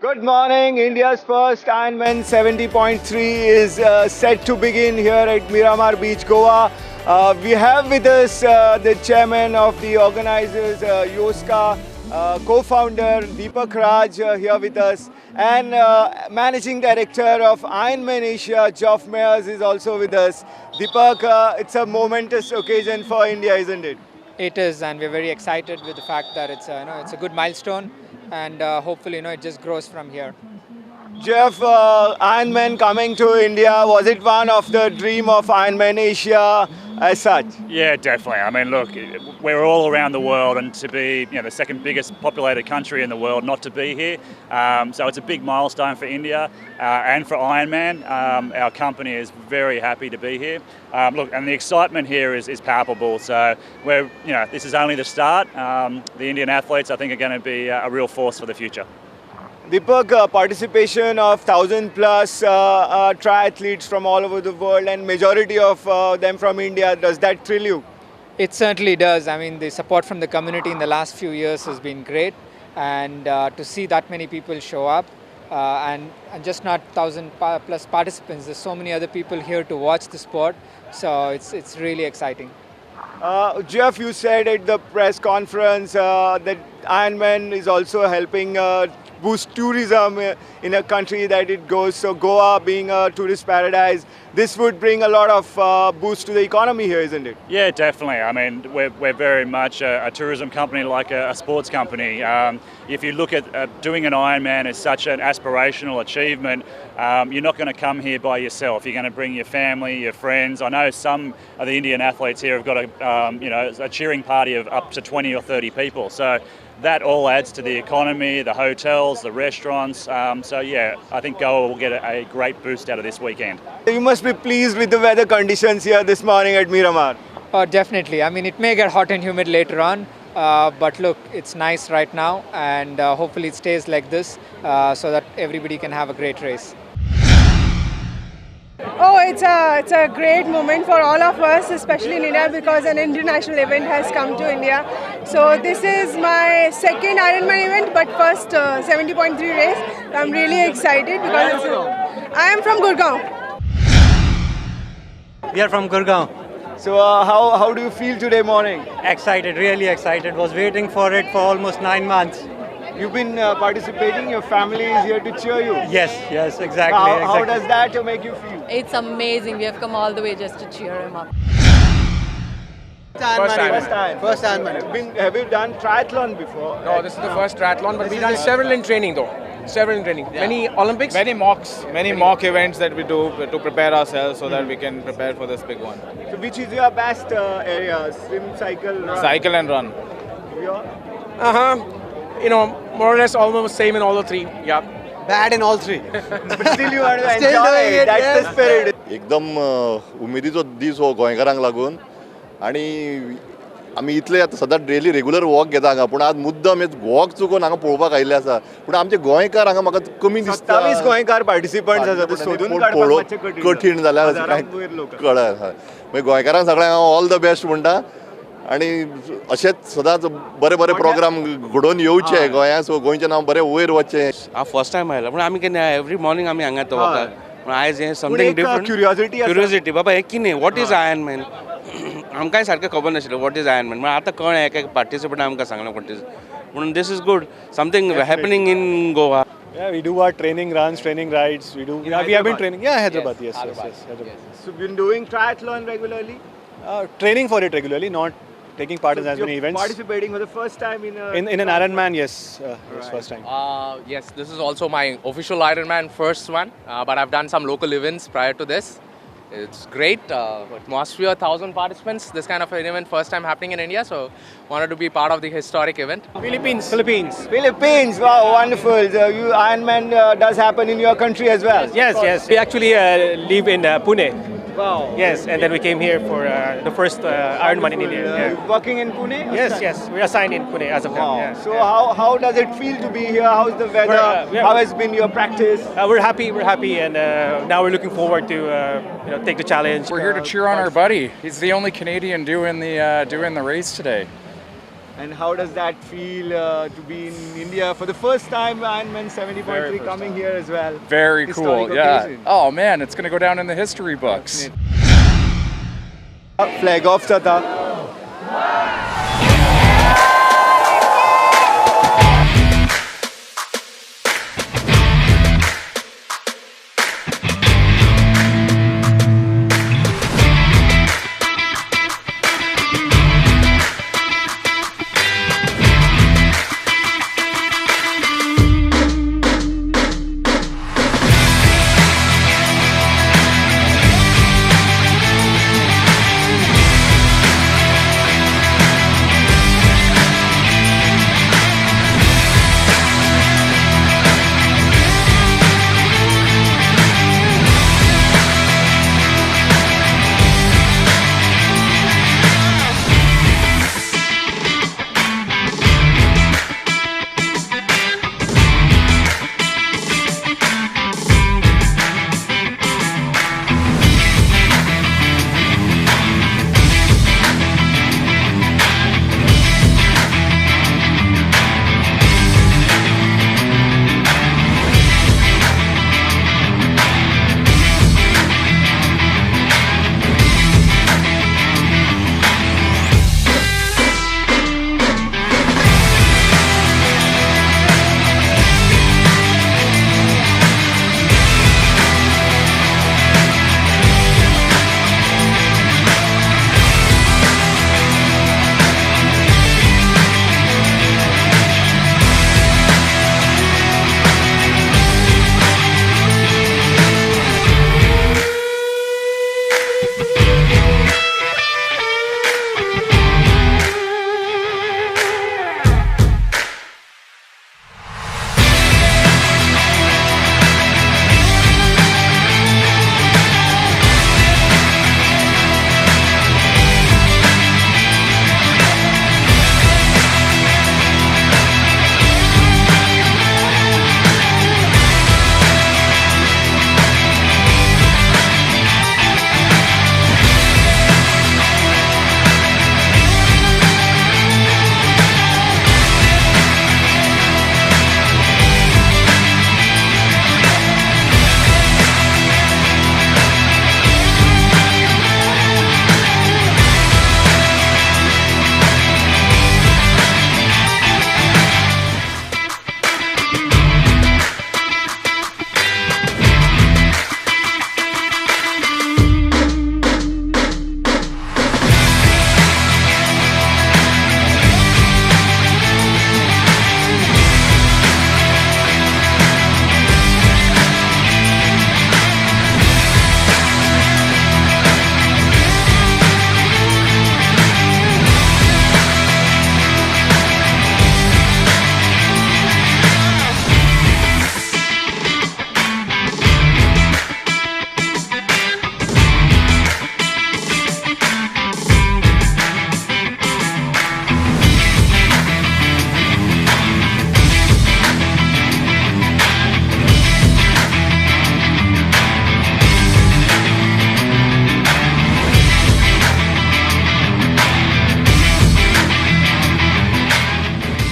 Good morning. India's first Ironman 70.3 is set to begin here at Miramar Beach, Goa. We have with us the chairman of the organizers, Yoska, co-founder Deepak Raj here with us, and managing director of Ironman Asia, Geoff Mayers, is also with us. Deepak, it's a momentous occasion for India, isn't it? It is, and we're very excited with the fact that it's a good milestone, and hopefully it just grows from here. Jeff, Ironman coming to India, was it one of the dream of Ironman Asia as such? Yeah, definitely. I mean, look, we're all around the world, and to be the second biggest populated country in the world, not to be here. So it's a big milestone for India and for Ironman. Our company is very happy to be here. Look, and the excitement here is palpable. So we're, this is only the start. The Indian athletes, I think, are going to be a real force for the future. Deepak, participation of 1,000 plus triathletes from all over the world and majority of them from India, does that thrill you? It certainly does. I mean, the support from the community in the last few years has been great, and to see that many people show up, and just not 1,000 plus participants, there's so many other people here to watch the sport, so it's really exciting. Jeff, you said at the press conference that Ironman is also helping boost tourism in a country that it goes. So Goa being a tourist paradise, this would bring a lot of boost to the economy here, isn't it? Yeah, definitely. I mean, we're very much a tourism company like a sports company. If you look at doing an Ironman as such an aspirational achievement, you're not going to come here by yourself. You're going to bring your family, your friends. I know some of the Indian athletes here have got a cheering party of up to 20 or 30 people. So that all adds to the economy, the hotels, the restaurants. So yeah, I think Goa will get a great boost out of this weekend. You must be pleased with the weather conditions here this morning at Miramar. Oh, definitely. I mean, it may get hot and humid later on, but look, it's nice right now, and hopefully it stays like this so that everybody can have a great race. Oh, it's a great moment for all of us, especially in India, because an international event has come to India. So this is my second Ironman event, but first 70.3 race. I'm really excited because I am from Gurgaon. We are from Gurgaon. So how do you feel today morning? Excited, really excited. Was waiting for it for almost 9 months. You've been participating, your family is here to cheer you. Yes, yes, exactly. How does that make you feel? It's amazing. We have come all the way just to cheer him up. First time. First Ironman. Have you done triathlon before? No, this is the first triathlon, but we've done several in training though. Several in training. Yeah. Many Olympics. Many mocks. Many mock events that we do to prepare ourselves so that we can prepare for this big one. So which is your best area? Swim, cycle, run? Cycle and run. Uh-huh. You know, more or less almost same in all the three. Yeah. Bad in all three. But still you are enjoying it. That's the spirit. एकदम उमेदीचो दीस हो गोंयकारांक लागून आनी आमी इतले आतां सदांच डेली रेगुलर वॉक घेता हांगा, पूण आज मुद्दम हे वॉक चुकोवन हांगा पळोवपाक आयिल्ले आसा. पूण आमचे गोंयकार हांगा म्हाका कमी दिसता. 27 गोंयकार पार्टिसिपंट्स आसा, सोदून काडपाक कठीण जाल्यार कांय कळना. मागीर गोंयकारांक सगळ्यांक हांव ऑल the best म्हणटा आनी अशेंच सदांच बरे बरे प्रोग्राम घडोवन येवचे गोंयांत, सो गोंयचें नांव बरें वयर वचचें. हांव फर्स्ट टायम आयला, पूण आमी केन्ना एवरी मॉर्निंग आमी हांगा येता वॉकार. पूण आयज हें समथींग डिफरंट, क्युरियोसिटी बाबा हें कितें, what is Ironman, आमकांय सारकें खबर नाशिल्लें what is Ironman. म्हण आतां कळ्ळें, एक एक पार्टिसिपंट आमकां सांगलें what is, पूण this is good something happening in Goa. Yeah, we do our training runs, training rides. We do. We have been training. Yeah, Hyderabad. Yes, yes, yes, Hyderabad. So you've been doing triathlon regularly? Training for it regularly, not taking part in as many events. Participating for the first time in a in an Ironman, yes, right. First time. Yes, this is also my official Ironman first one, but I've done some local events prior to this. It's great atmosphere, 1,000 participants, this kind of an event first time happening in India, so wanted to be part of the historic event. Philippines. Philippines. Philippines, wow, wonderful. So you, Ironman does happen in your country as well. Yes, yes. We actually live in Pune. Wow. Yes, and then we came here for the first Ironman in India. Yeah. Working in Pune? Yes, yes. We are assigned in Pune as of now. Yeah. So how does it feel to be here? How's the weather? How has been your practice? We're happy. We're happy, and now we're looking forward to take the challenge. We're here to cheer on our buddy. He's the only Canadian doing the race today. And how does that feel to be in India for the first time, Ironman 70.3 coming here as well? Very cool, yeah. Oh man, it's going to go down in the history books. Flag off जाता.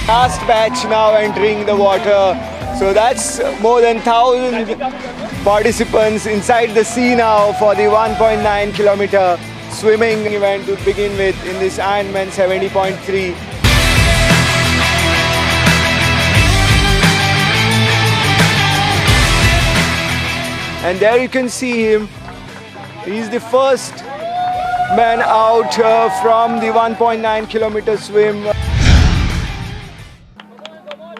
Last batch now entering the water. So that's more than 1,000 participants inside the sea now for the 1.9 kilometer swimming event to begin with in this Ironman 70.3. And there you can see him. He's the first man out from the 1.9 kilometer swim.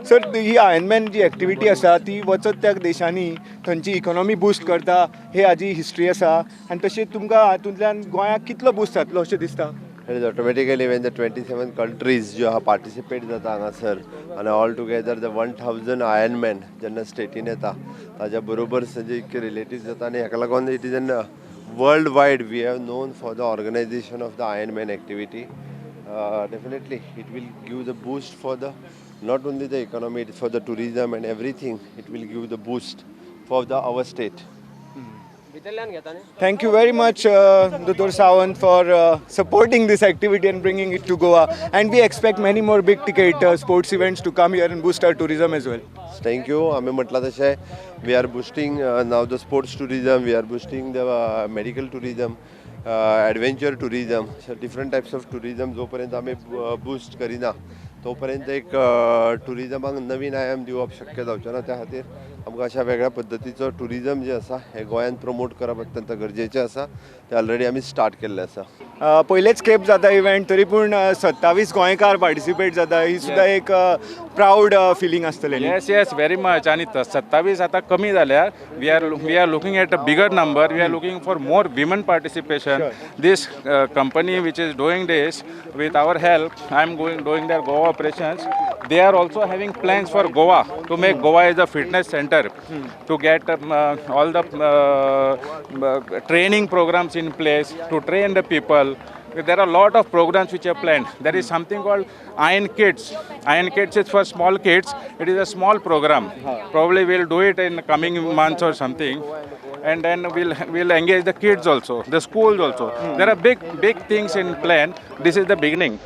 Sir, he Ironman ji activity आसा ती वचत त्या देशांनी थंयची economy boost करता, हे हाजी history आसा आनी तशें तुमकां हातूंतल्यान गोंयाक कितलो बूस्ट जातलो अशें दिसता? It is automatically when the 27 countries ज्यो आहा पार्टिसिपेट जाता हांगासर आनी all together the 1000 Ironman जेन्ना स्टेटीन येता ताज्या बरोबर जे इतके रिलेटिव्स जाता आनी हाका लागून it is an world wide we have known for the organization of the Ironman activity. Definitely it will give the boost for the not only the economy, for the tourism and everything, it will give the boost for the our state. Thank you very much, Dr. Sawant, for supporting this activity and bringing it to Goa. And we expect many more big ticket sports events to come here and boost our tourism as well. Thank you. आमी म्हटलां तशें we are boosting now the sports tourism, we are boosting the medical tourism, adventure tourism, different types of tourism. जोपर्यंत आमी boost करिना तोपर्यंत एक टुरिजमाक नवीन आयाम दिवप शक्य जावचें ना. त्या खातीर आमकां अशा वेगळ्या पद्दतीचो टुरिजम जे आसा हे गोंयांत प्रमोट करप अत्यंत गरजेचें आसा. ते ऑलरेडी आमी स्टार्ट केल्लें आसा. पयलेच खेप जाता इव्हेंट, तरी पूण 27 गोंयकार पार्टिसिपेट जाता, ही सुद्दां एक प्रावड फिलींग आसतलें. Yes yes, very much. आनी 27 आतां कमी जाल्यार we are looking at a bigger number. We are looking for more women participation. This company which is doing this with our help, I am doing their Goa operations. They are also having plans for Goa to make Goa as a fitness center, to get all the training programs in place, to train the people. There are a lot of programs which are planned. There is something called Iron Kids. Iron Kids is for small kids. It is a small program. Probably we'll do it in the coming months or something. And then we'll engage the kids also, the schools also. There are big, big things in plan. This is the beginning.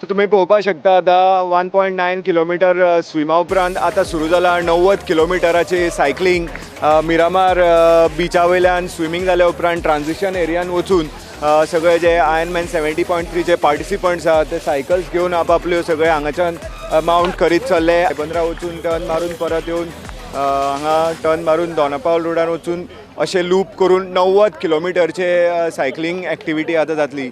So तुम्ही पळोवपाक शकता आतां 1.9 kilometre स्विमा उपरांत आतां सुरू जाला 90 किलोमिटराची cycling. Miramar बिचा वयल्यान स्विमींग जाल्या उपरांत ट्रान्झिशन एरियान वचून सगळे जे आयर्नमॅन 70.3 चे पार्टिसिपंट्स आहा ते सायकल्स घेवन आपआपल्यो सगळे हांगाच्यान मावंट करीत चल्ले. बंदरा वचून टर्न मारून परत येवन हांगा टर्न मारून दोनापावल रोडार वचून अशें लूप करून 90 किलोमिटरचे सायकलिंग एक्टिविटी आतां जातली.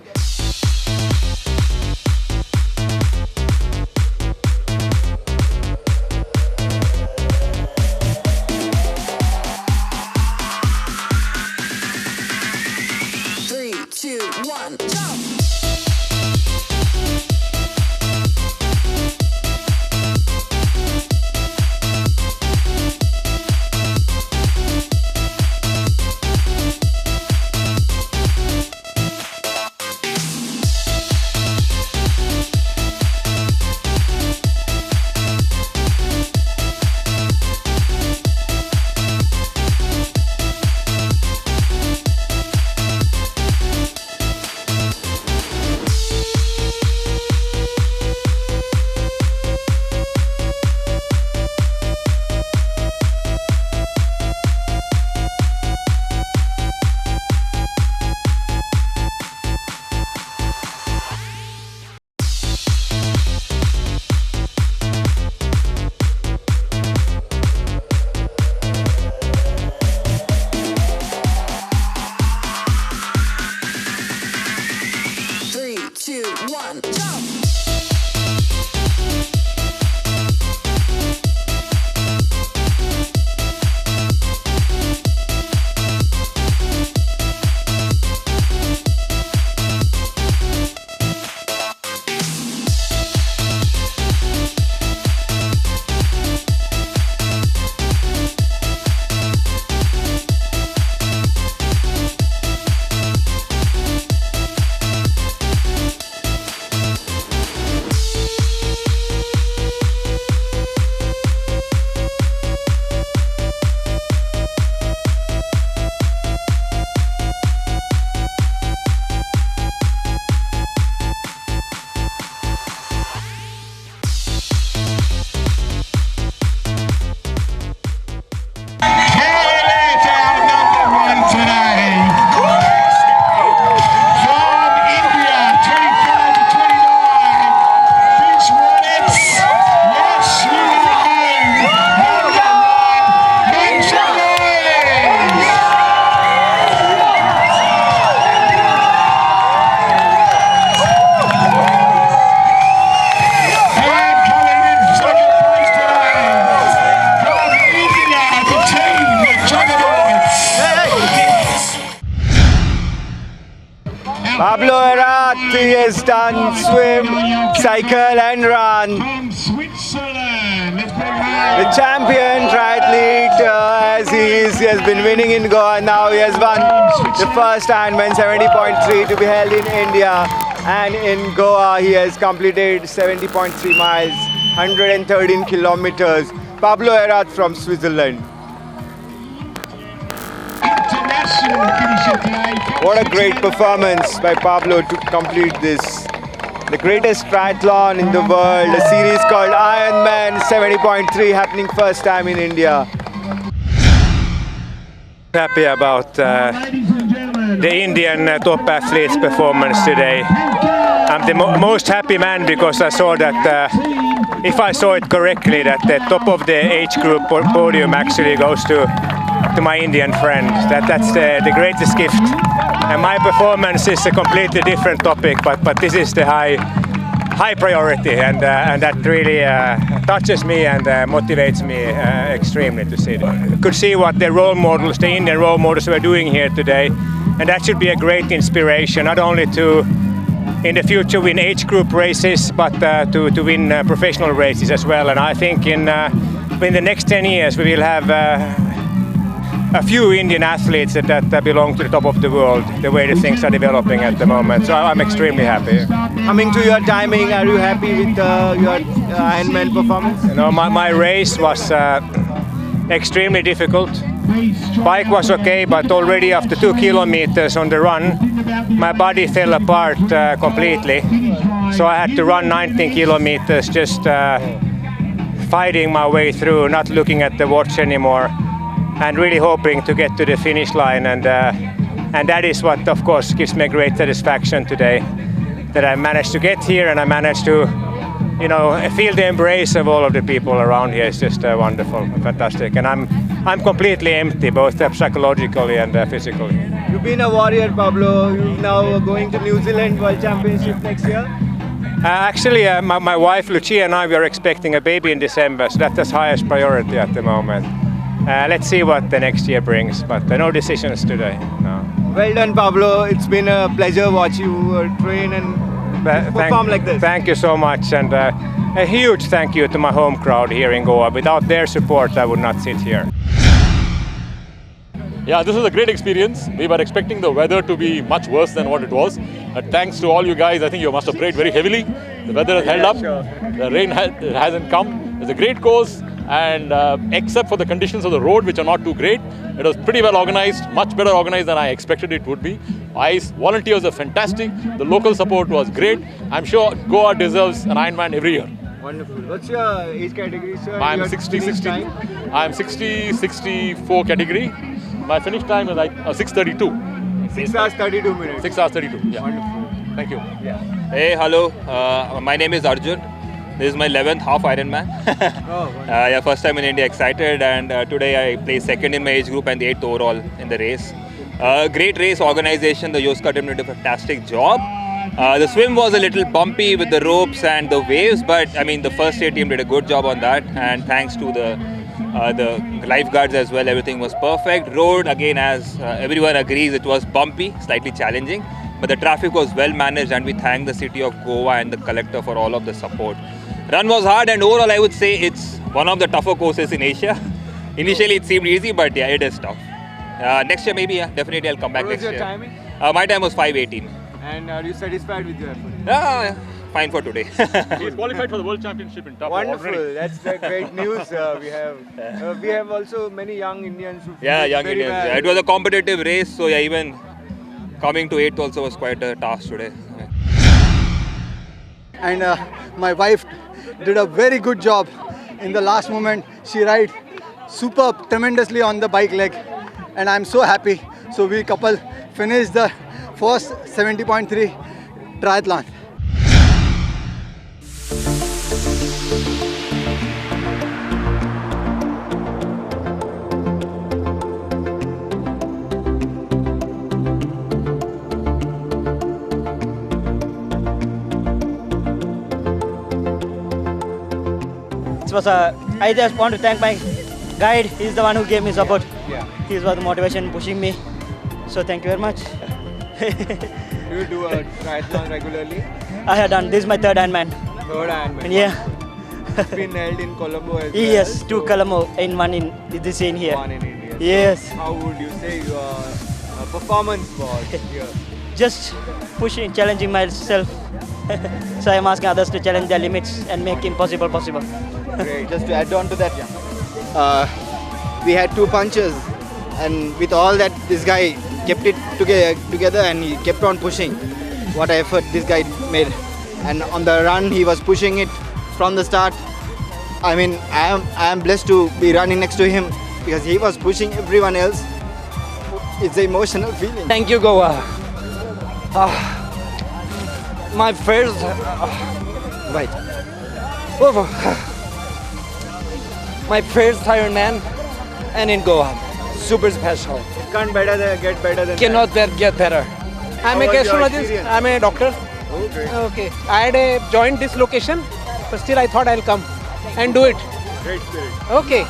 Pablo Erat, he has done swim, cycle and run. The champion triathlete, as he has been winning in Goa, now he has won the first Ironman 70.3 to be held in India. And in Goa, he has completed 70.3 miles, 113 kilometers. Pablo Erat from Switzerland. What a great performance by Pablo to complete this. The greatest triathlon in the world, a series called Ironman 70.3 happening first time in India. Happy about the Indian top athletes' performance today. I'm the most happy man because I saw that, if I saw it correctly, that the top of the age group podium actually goes to my Indian friend. That's the greatest gift. And my performance is a completely different topic, but this is the high priority, and that really touches me and motivates me extremely to see that. Could see what the role models, the Indian role models, were doing here today, and that should be a great inspiration, not only to in the future win age group races, but to win professional races as well. And I think in the next 10 years we will have a few Indian athletes that belong to the top of the world, the way the things are developing at the moment. So I'm extremely happy. Coming to your timing, are you happy with your Ironman performance? You know, my race was extremely difficult. Bike was okay, but already after 2 kilometers on the run, my body fell apart completely. So I had to run 19 kilometers just fighting my way through, not looking at the watch anymore, and really hoping to get to the finish line, and that is what, of course, gives me great satisfaction today, that I managed to get here and I managed to, you know, feel the embrace of all of the people around here. It's just wonderful, fantastic, and I'm completely empty, both psychologically and physically. You've been a warrior, Pablo. You're now going to New Zealand World Championship next year. Actually, my wife Lucia and I, we are expecting a baby in December, so that's the highest priority at the moment. Let's see what the next year brings, but no decisions today. No. Well done, Pablo. It's been a pleasure watch you train and perform like this. Thank you so much, and a huge thank you to my home crowd here in Goa. Without their support, I would not sit here. Yeah, this is a great experience. We were expecting the weather to be much worse than what it was. But thanks to all you guys, I think you must have prayed very heavily. The weather has held up. Sure. The rain hasn't come. It's a great course. And except for the conditions of the road, which are not too great, it was pretty well organized, much better organized than I expected it would be. ICE volunteers are fantastic. The local support was great. I'm sure Goa deserves an Ironman every year. Wonderful. What's your age category, sir? I'm 60, I'm 60, 64 category. My finish time is like 6:32. 6 hours 32 minutes. 6 hours 32. Yeah. Wonderful. Thank you. Yeah. Hey, hello. My name is Arjun. This is my 11th half Ironman. Oh, yeah, first time in India, excited, and today I placed second in my age group and the 8th overall in the race. Great race organization, the Yoska team did a fantastic job. The swim was a little bumpy with the ropes and the waves, but I mean the first aid team did a good job on that, and thanks to the lifeguards as well, everything was perfect. Road, again, as everyone agrees, it was bumpy, slightly challenging, but the traffic was well managed, and we thank the city of Goa and the collector for all of the support. Run was hard, and overall I would say it's one of the tougher courses in Asia. Initially it seemed easy, but yeah, it is tough. Next year maybe, yeah, definitely I'll come back next year. What was your timing? My time was 5:18. And are you satisfied with your effort? Yeah, fine for today. He's qualified for the World Championship in Tapa. Wonderful, already. That's the great news we have. We have also many young Indians who young very Indians. well. Yeah, it was a competitive race, so yeah, even coming to 8th also was quite a task today. And my wife did a very good job in the last moment. She ride superb, tremendously on the bike leg, and I'm so happy. So we couple finished the first 70.3 triathlon. It was a, I just want to thank my guide. He's the one who gave me support. Yeah. He was the motivation pushing me. So thank you very much. Do you do a triathlon regularly? I have done. This is my third Ironman. Third Ironman. Yeah. It's been held in Colombo as well. Yes, two Colombo and one in this in here. One in India. Yes. So how would you say your performance was here? Just pushing, challenging myself. So I am asking others to challenge their limits and make impossible possible. Great. Just to add on to that, we had two punches, and with all that, this guy kept it together and he kept on pushing. What effort this guy made. And on the run, he was pushing it from the start. I mean, I am blessed to be running next to him because he was pushing everyone else. It's an emotional feeling. Thank you, Goa. My first... wait. My first Ironman, and in Goa. Super special. It can't get better than Cannot that. Get better. I'm a gastrologist. I'm a doctor. Okay. Okay. I had a joint dislocation, but still I thought I'll come and do it. Great spirit. Okay.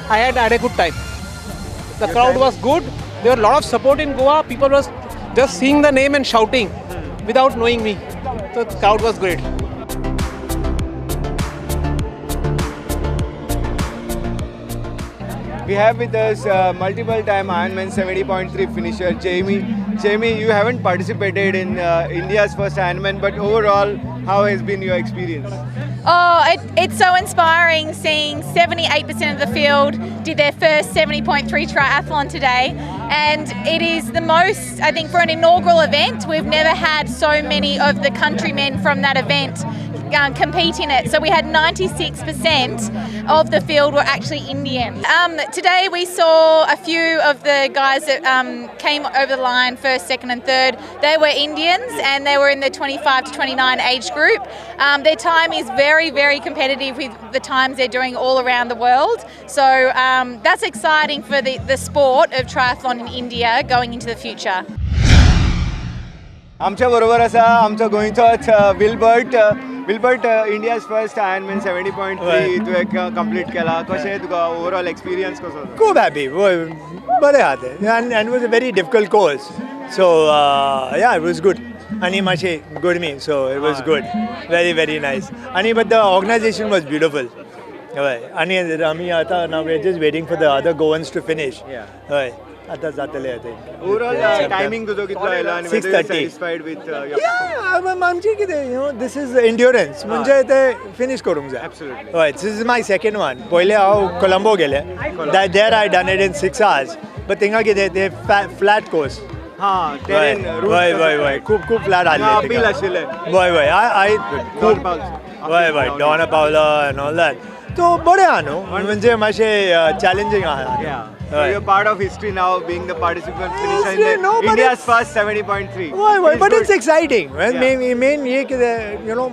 I had a good time. The crowd was good. There were a lot of support in Goa. People were just seeing the name and shouting without knowing me. So the crowd was great. We have with us multiple time Ironman 70.3 finisher Jamie. Jamie, you haven't participated in India's first Ironman, but overall, how has been your experience? Oh, it's so inspiring seeing 78% of the field did their first 70.3 triathlon today. And it is the most, I think, for an inaugural event, we've never had so many of the countrymen from that event compete in it. So we had 96% of the field were actually Indian. Today we saw a few of the guys that came over the line first, second and third. They were Indians and they were in the 25 to 29 age group. Their time is very, very competitive with the times they're doing all around the world. So that's exciting for the sport of triathlon in India going into the future. आमच्या बरोबर आसा आमचो गोंयचोच Wilbert. Wilbert, India's first Ironman 70.3 तुवें complete केला, कशें तुका overall experience कसो? खूब हॅपी, बरें आहा तें, and was a very difficult course, so yeah it was good. आनी मातशें गरमी, so it was good, very very nice. आनी but the organisation was beautiful. हय, आनी आमी आतां now we are just waiting for the other Goans to finish. हय, आतां जातलें I think. Overall timing तुजो कितलो आयलो आनी 6:30 विथ? आमची कितें, you know, this is endurance, म्हणजे ते फिनीश करूंक जाय. हय, this is my second one. पयलें हांव कोलंबो गेलें, there I done it in 6 hours, but थिंगा कितें ते फ्लॅट कोर्स. हां, हय हय हय, खूब खूब फ्लॅट आसलें. हय हय, I खूब, हय हय, डॉना पावला एंड ऑल that. तो बरें आहा न्हू, म्हणजे मातशें चॅलेंजींग आहा. So you're part of history now, being the participant finisher in the India's first 70.3. Why, but it's exciting. Well, yeah. Main ye you know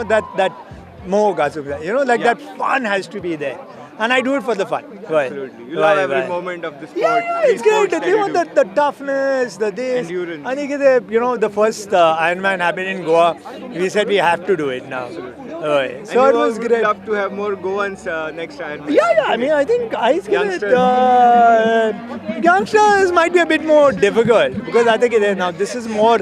that मोह आसूंक, you know, like that fun has to be there. And I do it for the fun. Absolutely. You love every moment of the sport. Yeah, it's great. You know, the toughness, the this. Endurance. And you know, the first Ironman happened in Goa. We said we have to do it now. Absolutely. So it was great. Would love to have more Goans next Ironman. Yeah, yeah. I mean, I think youngsters might be a bit more difficult because I think now this is more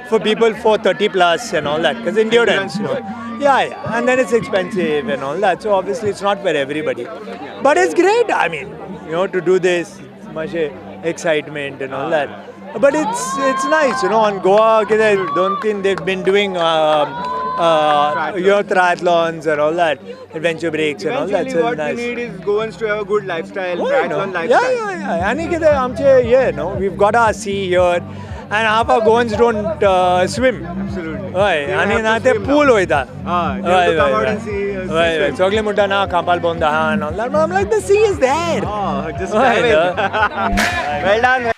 for people for 30 plus and all that, because endurance. You know. Yeah, yeah, and then it's expensive and all that, so obviously it's not for everybody. But it's great, I mean, you know, to do this, it's much excitement and all that. But it's nice, you know, on Goa, I don't think they've been doing your triathlons and all that, adventure breaks and all that. So what nice. We need is Goans to have a good lifestyle, triathlon lifestyle. Yeah, yeah, yeah. And yeah, no, we've got our sea here. And half our Goans don't swim. Absolutely. Right. And they pool hoita. They have to come out and see. Right. Sogle mutta na Kampal bonda and all that. But I'm like, the sea is there. Oh, just have it. Well done.